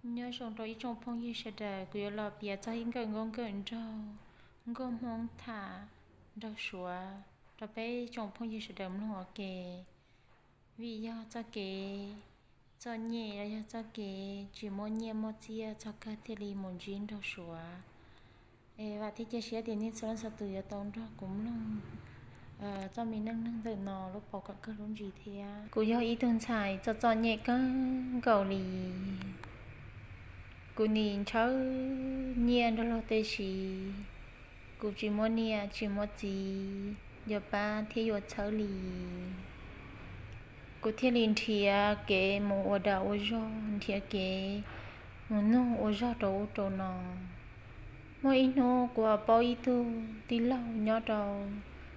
Nyob zoo rau ib tsoom phooj ywg sawv daws, kuv yuav los piav txog ib nkawm nkauj nkawm nraug, nkauj Hmoob tham nraug Suav rau peb tsoom phooj ywg sawv daws mloog ua ke. Vim yog txoj kev txom nyem los yog txoj kev tsis muaj nyiaj muaj txiaj txog kawg thiaj li mus ntsib nraug Suav. Es vam thiab cia siab tias nej txhua leej txhua tus yuav tau nrog kuv mloog txoj me neej neeg ntawm no lub paus kom kawg lub ntsis thiab. Kuv yog ib tug ntxhais txom txom nyem kawg nkaus li. Kuv nim ntshaw nyiaj nrog luag tej si, kuv tsis muaj niam tsis muaj txiv yuav pab thiab yuav txhawb li. Kuv thiaj li nrhiav kev mus ua dag ua zog, nrhiav kev mus nug ua zog rau ub rau no. Muaj ib hnub kuv ho paub ib tug tij laug nyob rau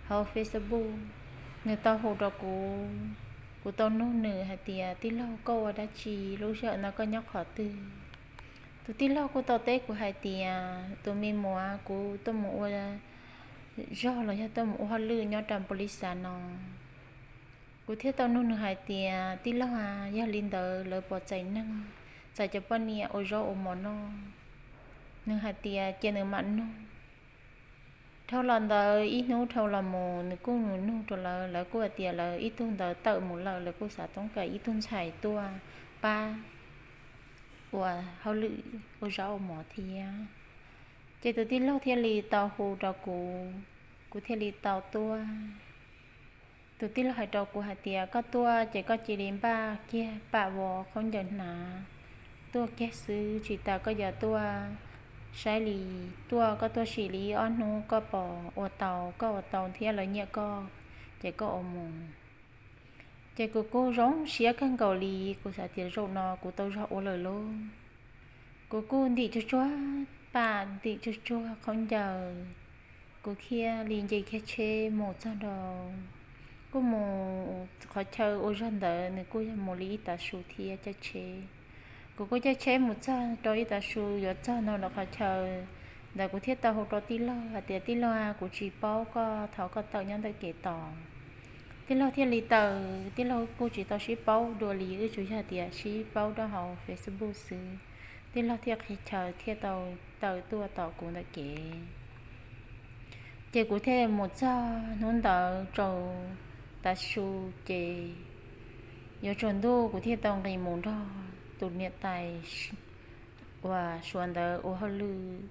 hauv Facebook, nws tau hu rau kuv. Kuv tau nug nws hais tias, tij laug, koj ua dab tsi? Lub sij hawm no koj nyob qhov twg? Tus tij laug kuj tau teb kuv hais tias, tus me muam, kuv tuaj mus ua zog los yog tuaj mus ua hauj lwm nyob rau npaus lis xav no. Kuv thiaj tau nug nws hais tias, tij laug a, yog li ntawd lawv puas txais neeg, txais cov poj niam ua zaub ua mov noj? Nws hais tias cia nws mam nug. Dhau los ntawd ib hnub dhau los mus nws kuj nug rau lawv, lawv kuj hais tias lawv ib tug ntawd tawm mus lawm, lawv kuj xav toob kam ib tug ntxhais tuaj pab ua hauj lwm ua zaub ua mov thiab. Ces tus tij laug thiaj li tau hu rau kuv, kuv thiaj li tau tuaj. Tus tij laug hais rau kuv hais tias, koj tuaj ces koj cia li npaj kiag pam vos khaub ncaws hnav, tuaj kiag xwb, tsis tas koj yuav tuaj saib li, tuaj koj tuaj sim li ib ob hnub koj pom ua tau, koj ua tau thiab lawv nyiam koj ces koj ua mus. Ces kuv kuj zoo siab kawg nkaus li, kuv xav tias zaum no kuv tau zog ua lawm lauj. Kuv kuj ntim tsuag tsuag pam, ntim tsuag tsuag khaub ncaws, kuv thiaj li nce kiag tsheb mus txog nrau. Kuj mus qhov chaw ua zog ntawd nws kuj yog mus li ib tav su thiab caij tsheb. Kuv kuj caij tsheb mus txog rau ib tav su yuav txog no lawm qhov chaw ntawd kuv thiaj tau hu rau tij laug hais tias, tij laug a, kuv tsis paub koj, thov koj tawm nyob ntawm kev tos. Tij laug thiaj li tawm, tij laug kuj tsis tau sib paub dua li, wb tsuas yog tias sib paub rau hauv Facebook xwb. Tij laug thiaj qhia chaw thiaj tau tawm tuaj tos kuv ntawm kev. Ces kuv thiaj mus txog hnub ntawd rau tav su, ces yuav tsaus ntuj kuv thiaj tau nqis mus nrog tus niam tais uas Suav ntawd ua hauj lwm.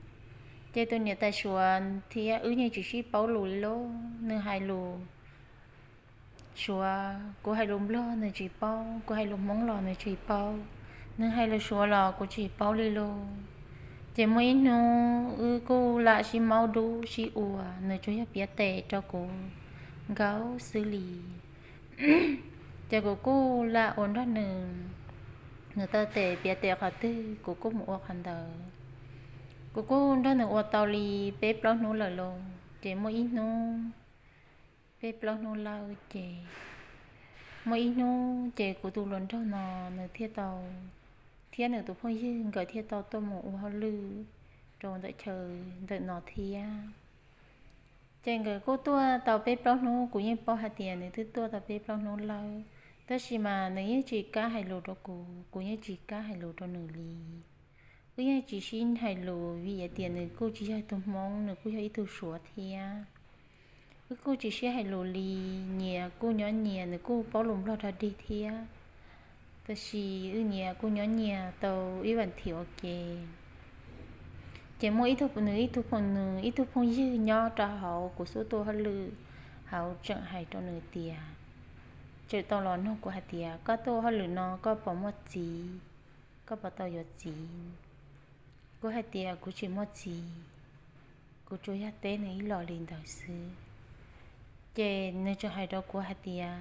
Ces tus niam tais Suav thiab wb yeej tsis sib paub lus li lauj, nws hais lus Suav, kuv hais lus Nplog nws tsis paub, kuv hais lus Hmoob los nws tsis paub, nws hais lus Suav los kuv tsis paub li lauj. Ces muaj ib hnub wb kuj lam sib maub dub sib ua, nws tsuas yog piav tes rau kuv nkaus xwb li. Ces kuv kuj lam ua nrog nws, nws taw tes piav tes qhov twg kuv kuj mus ua qhov ntawd. Kuv kuj nrog nws ua tau li peb plaub hnub lawm lauj. Ces muaj ib hnub, peb plaub hnub lawm ces muaj ib hnub ces kuv tus hluas nraug no nws thiaj tau, thiab nws tus phooj ywg nkawd thiaj tau tuaj mus ua hauj lwm rau ntawm chaw ntawm no thiab. Ces nkawd kuj tuaj tau peb plaub hnub, kuv yeej paub hais tias nws twb tuaj tau peb plaub hnub lawm, tab sis mas nws yeej tsis kam hais lus rau kuv, kuv yeej tsis kam hais lus rau nws li. Wb yeej tsis sib hais lus vim hais tias nws kuj tsis yog ib tug Hmoob, nws kuj yog ib tug Suav thiab. Wb kuj tsis sib hais lus li, nyias kuj nyob nyias, nws kuj paub lus Nplog dog dig thiab. Tab sis wb nyias kuj nyob nyias tau ib vas thiv ua ke. Ces muaj ib tug, nws ib tug phooj, nws ib tug phooj ywg nyob rau hauv kuv xub tuaj hauj lwm hauv tseem hais rau nws tias, tseem tau los nug kuv hais tias, koj tuaj ua hauj lwm no koj puas muaj txiv, koj puas tau yuav txiv? Kuv hais tias kuv tsis muaj txiv, kuv tsuas yog teb nws ib los li ntawd xwb. Ces nws tseem hais rau kuv hais tias,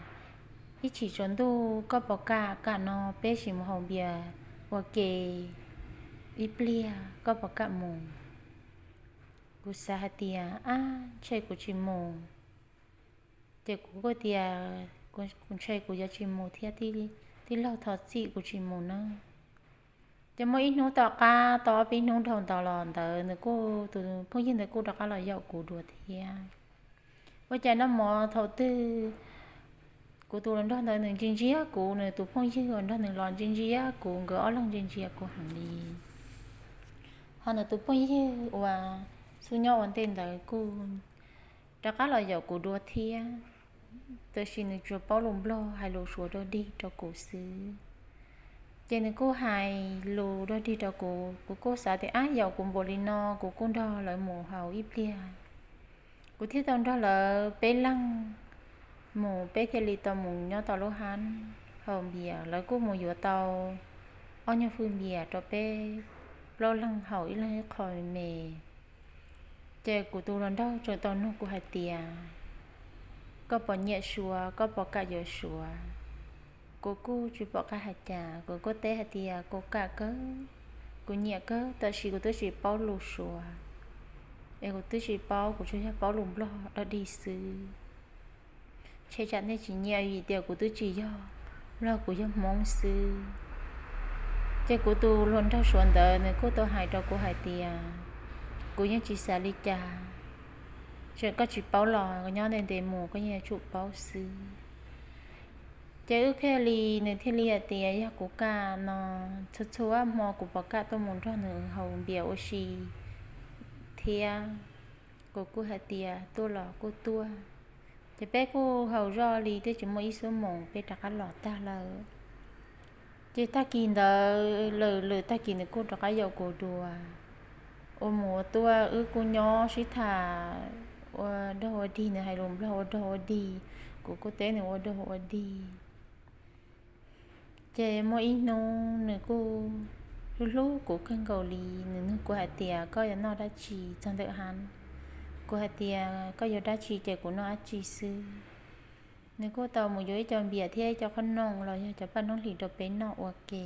ib chim tsaus ntuj koj puas kam, kam no peb sim mus haus npias ua ke ib pliag, koj puas kam mus? Kuv xav hais tias, ab, ntshe kuv tsis mus. Ces kuv kuj tias, kuv ntshe kuv yuav tsis mus thiab, tij laug thov txim, kuv tsis mus na. Ces muaj ib hnub tom qab tau ob peb hnub dhau ntawd los ntawd nws kuj, tus phooj ywg ntawd kuj rov qab los yaum kuv dua thiab. Ua cas noj mov thaum twg Kuv tus hluas nraug ntawd nws ntsia ntsia kuv, nws tus phooj ywg uas nrog nws los ntsia ntsia kuv, nkawd ob leeg ntsia ntsia kuv heev li. Ho nws tus phooj ywg uas xub nyob ua ntej ntawd kuj rov qab los yaum kuv dua thiab, tab sis nws tsuas paub lus Nplog hais lus Suav dog dig rau kuv xwb. Ces nws kuj hais lus dog dig rau kuv, kuv kuj xav tias ab, yaum kuv npaum li no kuv kuj nrog lawv mus haus ib pliag. Kuv thiaj tau nrog lawv peb leeg mus, peb thiaj li tau mus nyob tau lub hab haus npias. Lawv kuj mus yuav tau ob nyuag hwj npias rau peb plaub leeg haus ib leeg ib qho me me. Ces kuv tus hluas nraug tseem tau nug kuv hais tias, koj puas nyiam Suav, koj puas kam yuav Suav? Kuv kuj tsis pom qab hais cas, kuv kuj teb hais tias kuv kam kawg, kuv nyiam kawg, tab sis kuv twb tsis paub lus Suav, es kuv twb tsis paub, kuv tsuas yog paub lus Nplog dog dig xwb. Ntshe tsam nej tsis nyiam vim tias kuv twb tsis yog Nplog, kuv yog Hmoob xwb. Ces kuv tus hluas nraug Suav ntawd nws kuj tau hais rau kuv hais tias, kuv yeej tsis xav li cas, txawm koj tsis paub los nyob ntev ntev mus koj yeej yuav tsum paub xwb. Ces wb thiaj li, nws thiaj li hais tias yog kuv kam no, txhua txhua hmo kuv puas kam tuaj mus nrog nws haus npias ua si thiab. Kuv kuj hais tias tuaj los kuj tuaj. Ces peb kuj haus zoj li twb tsis muaj ib xuab moos peb rov qab los tag lawm. Ces tag kis ntawd lawm, lwm tag kis nws kuj rov qab yaum kuv dua, ua mus ua tuaj wb kuj nyob sib tham ua dog ua dig, nws hais lus Nplog ua dog ua dig, kuv kuj teb nws ua dog ua dig. Ces muaj ib hnub nws kuj hlub hlub kuv kawg nkaus li, nws nug kuv hais tias koj yuav noj dab tsi txog ntawm hab? Kuv hais tias koj yuav dab tsi ces kuv noj dab tsi xwb. Nws kuj tau mus yuav ib co npias thiab ib co qhob noom los yog cov paj noob hlis rau peb noj ua ke.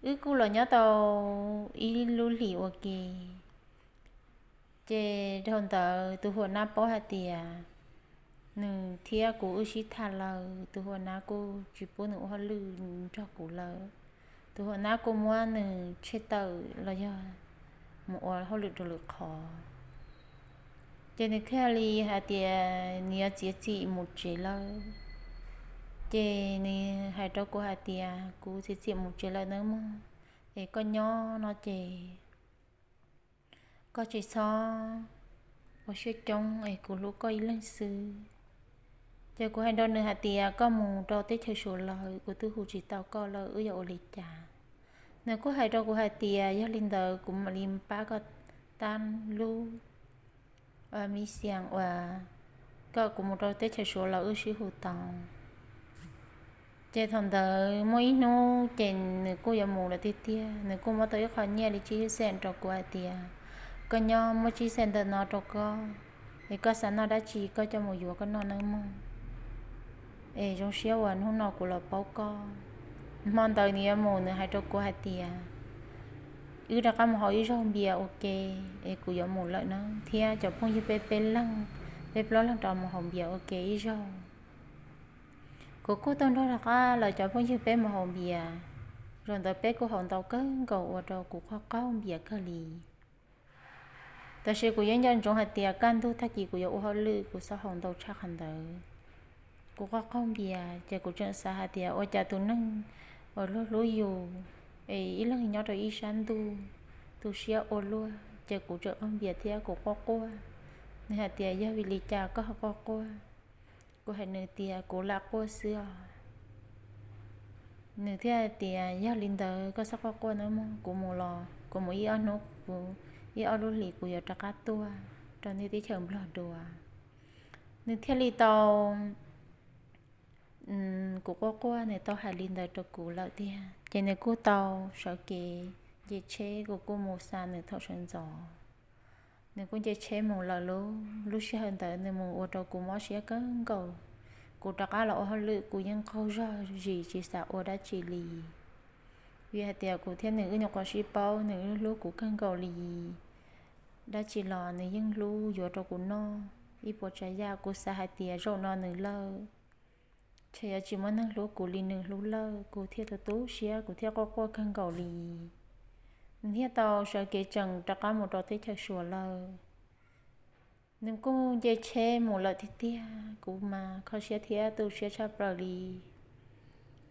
Wb kuj los nyob tau ib lub hlis ua ke. Ces dhau ntawd tus huam nab paub hais tias nws thiab kuv wb sib tham lawm, tus huam nab kuj tsis pub nws ua hauj lwm nrog kuv lawm. Tus huam nab kuj muab nws tshem tawm los yog mus ua hauj lwm rau lwm qhov. Ces nws thiaj li hais tias nws yuav txiav txim mus tsev lawm. Ces nws hais rau kuv hais tias kuv txiav txim mus tsev lawm nawb mog, es koj nyob no ces koj tsis txhob ua siab coob es kuv hlub koj ib leeg xwb. Ces kuv hais rau nws hais tias koj mus rau teb chaws Suav lawm kuv twb hu tsis tau koj lawm wb yuav ua li cas? Nws kuj hais rau kuv hais tias yog li ntawd kuv mam li pab koj tab lub misias uas koj, kuv mus rau teb chaws Suav los wb sib hu tau. Ces thaum ntawd muaj ib hnub ces nws kuj yuav mus lawm tiag tiag, nws kuj muab tau ib qho nyiaj li tsib xees rau kuv hais tias koj nyob, muab tsib xees ntawm no rau koj, es koj xav noj dab tsi koj coj mus yuav koj noj nawb mog, es zoo siab uas hnub no kuv los paub koj. Hmo ntawd nws yuav mus nws hais rau kuv hais tias wb rov qab mus haus ib zaug npias ua ke, es kuv yuav mus lawm na, thiab cov phooj ywg peb peb leeg, peb plaub leeg rov mus haus npias ua ke ib zaug. Kuv kuj tau nrog rov qab lawv cov phooj ywg peb mus haus npias. Zaum ntawd peb kuj haus ntau kawg nkaus ua rau kuv qaug qaug npias kawg li. Tab sis kuv yeej nco ntsoov hais tias kaj ntug tag kis kuv yuav ua hauj lwm kuv txhob haus ntau tshaj qhov ntawd. Kuv qaug qaug npias ces kuv tseem xav hais tias ua cas tus neeg uas hlub hlub yus es ib leeg nyob rau ib sab ntuj, tu siab ua luaj, ces kuv tseem qaug npias thiab kuv quaj quaj. Nws hais tias yog vim li cas koj ho quaj quaj? Kuv hais nws tias kuv lam quaj xwb os. Nws thiaj hais tias yog li ntawd koj txhob quaj quaj nawb mog, kuv mus los kuv mus ib ob hnub, kuv ib ob lub hlis kuv yuav rov qab tuaj rau nej teb chaws Nplog dua. Nws thiaj li tau, kuv quaj quaj nws tau hais li ntawd rau kuv lawm tiag, ces nws kuj tau sawv kev nce tsheb, kuv kuj mus xa nws thaum sawv ntxov. Nws kuj nce tsheb mus lawm lauj. Lub sij hawm ntawd nws mus ua rau kuv mob siab kawg nkaus. Kuv rov qab los ua hauj lwm kuv yeej qaug zog zis tsis xav ua dab tsi li, vim hais tias kuv thiab nws wb nyuam qhuav sib paub, nws hlub kuv kawg nkaus li. Dab tsi los nws yeej hlub yuav rau kuv noj ib puas tsav yam. Kuv xav hais tias zaum no nws lawm, ces yuav tsis muaj neeg hlub kuv li nws hlub lawm, kuv thiaj tu tu siab, kuv thiaj quaj quaj kawg nkaus li. Nws thiaj tau sawv kev tseem rov qab mus rau teb chaws Suav lawm. Nws kuj nce tsheb mus lawm tiag tiag, kuv mas kho siab thiab tu siab tshaj plaws li.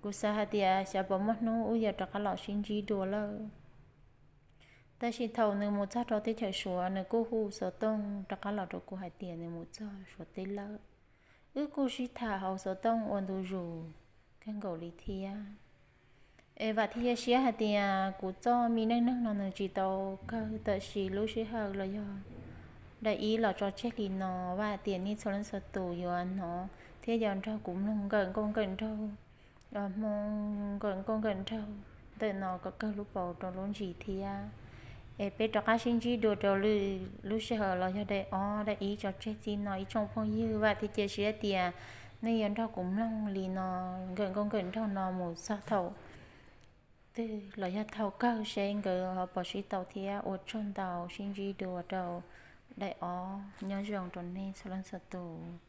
Kuv xav hais tias xyov puas muaj hnub wb yuav rov qab los sib ntsib dua lawm. Tab sis thaum nws mus txog rau teb chaws Suav, nws kuj hu xov tooj rov qab los rau kuv hais tias nws mus txog Suav teb lawm. Wb kuj sib tham hauv xov tooj ua ntu zus kawg nkaus li thiab. Es vam thiab cia siab hais tias kuv txoj me neej neeg no nws tsis tau kawg, tab sis lub sij hawm los yog daim ib los tso tseg li no, vam hais tias nej txhua leej txhua tus yuav hnov thiab yuav nrog kuv mloog nkawm nkauj nkawm nraug, hmoob nkawm nkauj nkawm nraug ntawm no kom kawg lub paus rau lub ntsis thiab. Es peb rov qab sib ntsib dua rau lwm lub sij hawm los yog daim ob daim ib tso tseg txij no ib tsoom phooj ywg. Vam thiab cia siab tias nej yuav nrog kuv mloog li no, nkawm nkauj nkawm nraug no mus txog thaum twg los yog thaum kawg seb nkawd ho puas sib tau thiab. Ua tsaug ntau, sib ntsib dua rau daim ob, nyob zoo rau nej txhua leej txhua tus.